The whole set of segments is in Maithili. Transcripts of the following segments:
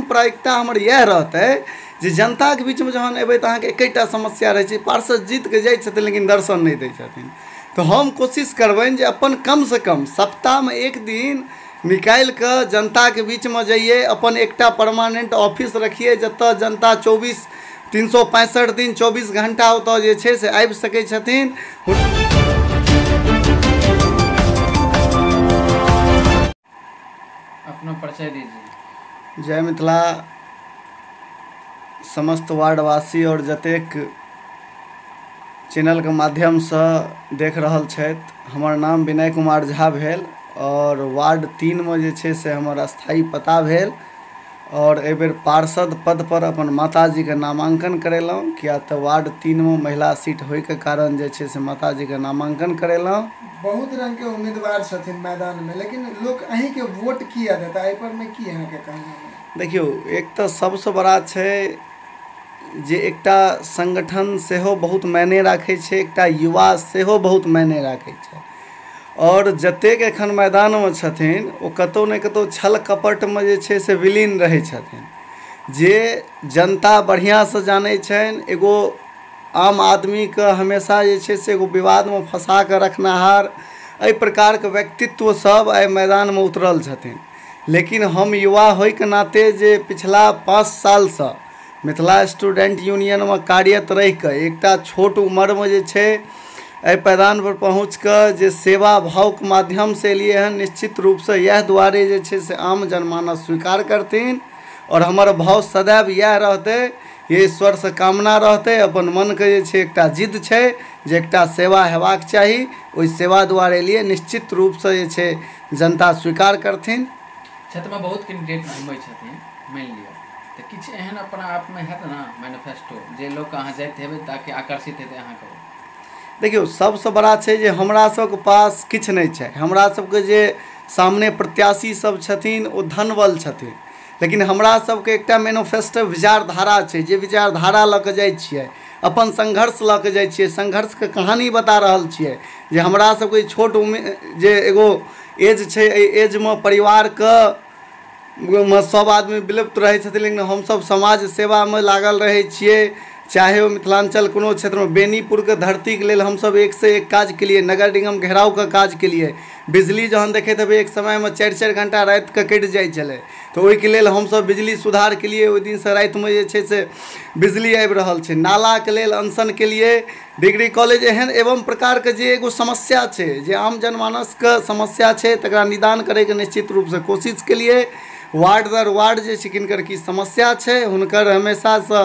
प्राथमिकता हमर इएह रहतै जे जनताके बीचमे जहन एबै तऽ अहाँके एकेटा समस्या रहै छै, पार्षद जीतके जाइ छथिन लेकिन दर्शन नहि दै छथिन। तऽ हम कोशिश करबनि जे अपन कमसँ कम सप्ताहमे एक दिन निकालि कऽ जनताके बीचमे जइयै, अपन एकटा परमानेंट ऑफिस रखियै जतऽ जनता 365 दिन 24 घंटा ओतऽ जे छै से आबि सकै छथिन। अपना परिचय दीजिए। जय मिथिला। समस्त वार्डवासी और जतेक चैनलके माध्यमसँ देख रहल छथि, हमर नाम विनय कुमार झा भेल और वार्ड 3 मे जे छै से हमर अस्थायी पता भेल और एहिबेर पार्षद पद पर अपन माताजीके नामांकन करेलहुँ, किया तऽ वार्ड 3 मे महिला सीट होइके कारण जे छै से माताजीके नामांकन करेलहुँ। बहुत रंगके उम्मीदवार छथिन मैदानमे, लेकिन लोक अहीँके वोट किया देता, एहि पर मे की अहाँके कहना है? देखियौ, एक तऽ सबसँ बड़ा छै जे एकटा संगठन सेहो बहुत मायने राखै छै, एकटा युवा सेहो बहुत मायने राखै छै और जतेक एखन मैदानमे छथिन ओ कतहु ने कतहु छल कपटमे जे छै से विलीन रहै छथिन। जे जनता बढ़िआँसँ जानै छनि, एगो आम आदमीके हमेशा जे छै से एगो विवादमे फँसा कऽ रखनिहार एहि प्रकारके व्यक्तित्व सब एहि मैदानमे उतरल छथिन। लेकिन हम युवा होइके नाते जे पिछला 5 सालसँ मिथिला स्टूडेंट यूनियनमे कार्यरत रहिकऽ एकटा छोट उमरमे जे छै एहि पैदानपर पहुँचिकऽ जे सेवा भावके माध्यमसँ एलियै हन, निश्चित रूपसँ इएह दुआरे जे छै से आम जनमानस स्वीकार करथिन और हमर भाव सदैव इएह रहतै, ये ईश्वरसँ कामना रहतै। अपन मनके जे छै एकटा जिद छै जे एकटा सेवा हेबाक चाही, ओहि सेवा दुआरे एलियै, निश्चित रूपसँ जे छै जनता स्वीकार करथिन। क्षेत्रमे बहुत कैंडिडेट घुमै छथिन, मानि लिअ तऽ किछु एहन अपना आपमे हैत ने मैनिफेस्टो जे लोक अहाँ जाइत हेबै ताकि आकर्षित हेतै अहाँके? देखियौ, सबसँ बड़ा छै जे हमरा सबके पास किछु नहि छै। हमरा सबके जे सामने प्रत्याशी सब छथिन ओ धनबल छथिन, लेकिन हमरा सबके एकटा मैनिफेस्टो विचारधारा छै, जे विचारधारा लऽ कऽ जाइ छियै, अपन संघर्ष लऽ कऽ जाइ छियै, संघर्षके कहानी बता रहल छियै जे हमरा सबके छोट उम्र जे एगो एज छै, एहि एजमे परिवारके मे सब आदमी विलुप्त रहै छथिन, लेकिन हमसब समाज सेवामे लागल रहै छियै। चाहे ओ मिथिलांचल कोनो क्षेत्रमे बेनीपुरके धरतीके लेल हमसब एकसँ एक काज केलियै, नगर निगम घेरावके काज केलियै। बिजली जहन देखैत हेबै एक समयमे 4-4 घंटा रातिके कटि जाइ छलै, तऽ ओहिके लेल हमसब बिजली सुधार केलियै, ओहि दिनसँ रातिमे जे छै से बिजली आबि रहल छै। नालाके लेल अनशन केलियै, डिग्री कॉलेज एहन एवं प्रकारके जे एगो समस्या छै जे आम जनमानसके समस्या छै तकरा निदान करैके निश्चित रूपसँ कोशिश केलियै। वार्ड दर वार्ड जे छै किनकर की समस्या छै हुनकर हमेशासँ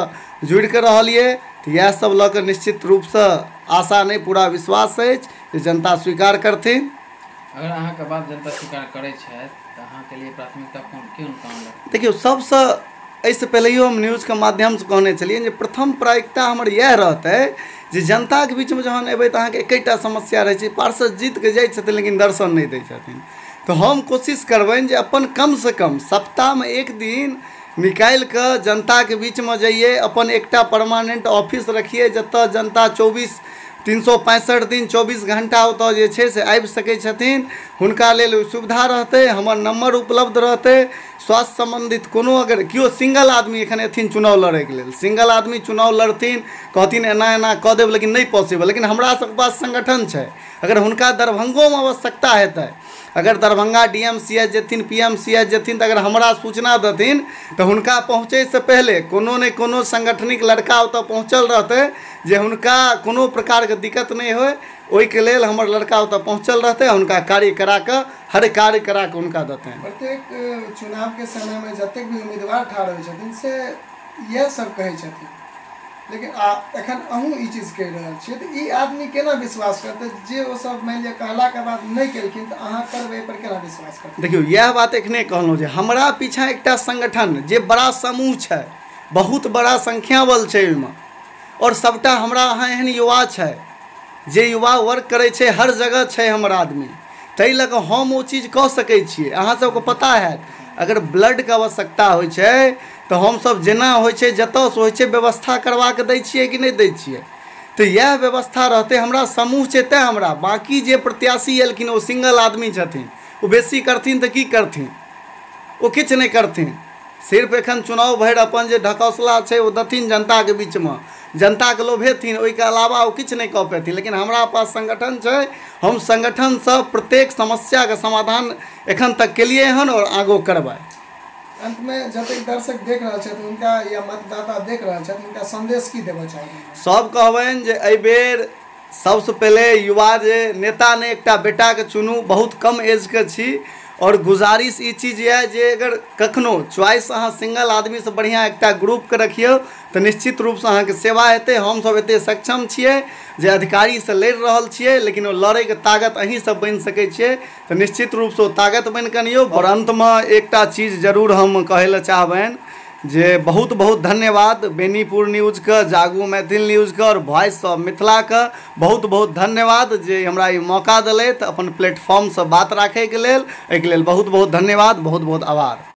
जुड़िकऽ रहलियै। तऽ इएह सब लऽ कऽ निश्चित रूपसँ आशा नहि पूरा विश्वास अछि जे जनता स्वीकार करथिन। अगर अहाँके बात जनता स्वीकार करै छथि तऽ अहाँके लिए प्राथमिकता कोन काम रहत? देखियौ, सबसँ एहिसँ पहिलैयो हम न्यूजके माध्यमसँ कहने छलियै जे प्रथम प्राथमिकता हमर इएह रहतै जे जनताके बीचमे जहन एबै तऽ अहाँके एकेटा समस्या रहै छै, पार्षद जीतके जाइ छथिन लेकिन दर्शन नहि दै छथिन। तऽ हम कोशिश करबनि जे अपन कमसँ कम सप्ताहमे एक दिन निकालि कऽ जनताके बीचमे जइयै, अपन एकटा परमानेंट ऑफिस रखियै जतऽ जनता 365 दिन 24 घंटा ओतऽ जे छै से आबि सकै छथिन, हुनका लेल सुविधा रहतै, हमर नम्बर उपलब्ध रहतै। स्वास्थ्य सम्बन्धित कोनो अगर केओ सिंगल आदमी एखन एथिन चुनाव लड़ैके लेल, सिंगल आदमी चुनाव लड़थिन, कहथिन एना एना कऽ देब, लेकिन नहि पॉसिबल। लेकिन हमरा सबके पास संगठन छै, अगर हुनका दरभंगोमे आवश्यकता हेतै, अगर दरभंगा DMCH जेथिन, PMCH जेथिन, तऽ अगर हमरा सूचना देथिन तऽ हुनका पहुँचैसँ पहिले कोनो ने कोनो संगठनिक लड़का ओतऽ पहुँचल रहतै जे हुनका कोनो प्रकारके दिक्कत नहि होइ, ओहिके लेल हमर लड़का ओतऽ पहुँचल रहतै, हुनका कार्य करा कऽ हर कार्य करा कऽ हुनका देतनि। प्रत्येक चुनावके समयमे जतेक भी उम्मीदवार ठाढ़ होइ छथिन से इएह सब कहै छथिन, लेकिन एखन अहूँ ई चीज कहि रहल छियै तऽ ई आदमी केना विश्वास करतै जे ओ सब मानि लिअ कहलाके बाद नहि केलखिन तऽ अहाँ करबै, एहि पर केना विश्वास करतै? देखियौ, इएह बात एखने कहलहुँ जे हमरा पीछाँ एकटा संगठन जे बड़ा समूह छै, बहुत बड़ा संख्या बल छै ओहिमे, और सबटा हमरा अहाँ एहन युवा छै जे युवा वर्क करै छै, हर जगह छै हमर आदमी, ताहि लऽ कऽ हम ओ चीज कऽ सकै छियै। अहाँ सबके पता हैत अगर ब्लडके आवश्यकता होइ छै तऽ हमसब जेना होइ छै जतऽसँ होइ छै व्यवस्था करबा कऽ दै छियै कि नहि दै छियै? तऽ इएह व्यवस्था रहतै। हमरा समूह छै तैँ हमरा, बाँकी जे प्रत्याशी एलखिन ओ सिंगल आदमी छथिन, ओ बेसी करथिन तऽ की करथिन, ओ किछु नहि करथिन। सिर्फ एखन चुनाव भरि अपन जे ढकौसला छै ओ देथिन जनताके बीचमे, जनताके लोभेथिन, ओहिके अलावा ओ किछु नहि कऽ पेथिन। लेकिन हमरा पास संगठन छै, हम संगठनसँ प्रत्येक समस्याके समाधान एखन तक केलियै हन आओर आगो करबै। अंतमे जतेक दर्शक देख रहल छथि हुनका या मतदाता देख रहल छथि हुनका संदेश की देबऽ चाहबै? सब कहबनि जे एहिबेर सबसँ पहिले युवा जे नेता ने एकटा बेटाके चुनू, बहुत कम एजके छी। और गुजारिश ई चीज़ यऽ जे अगर कखनो च्वाइस अहाँ सिंगल आदमीसँ बढ़िआँ एकटा ग्रुपके रखियौ तऽ निश्चित रूपसँ अहाँके सेवा हेतै। हमसब एते सक्षम छियै जे अधिकारीसँ लड़ि रहल छियै, लेकिन ओ लड़ैके ताकत अहीं सब बनि सकै छियै, तऽ निश्चित रूपसँ ओ ताकत बनि कऽ अनियौ। आओर अन्तमे एकटा चीज जरूर हम कहै लए चाहबनि जे बहुत बहुत धन्यवाद बेनीपुर न्यूज़के, जागू मैथिल न्यूज़के और वॉइस ऑफ मिथिलाके बहुत बहुत धन्यवाद जे हमरा ई मौका देलथि अपन प्लेटफॉर्मसँ बात राखैके लेल। एहिके लेल बहुत बहुत धन्यवाद, बहुत बहुत आभार।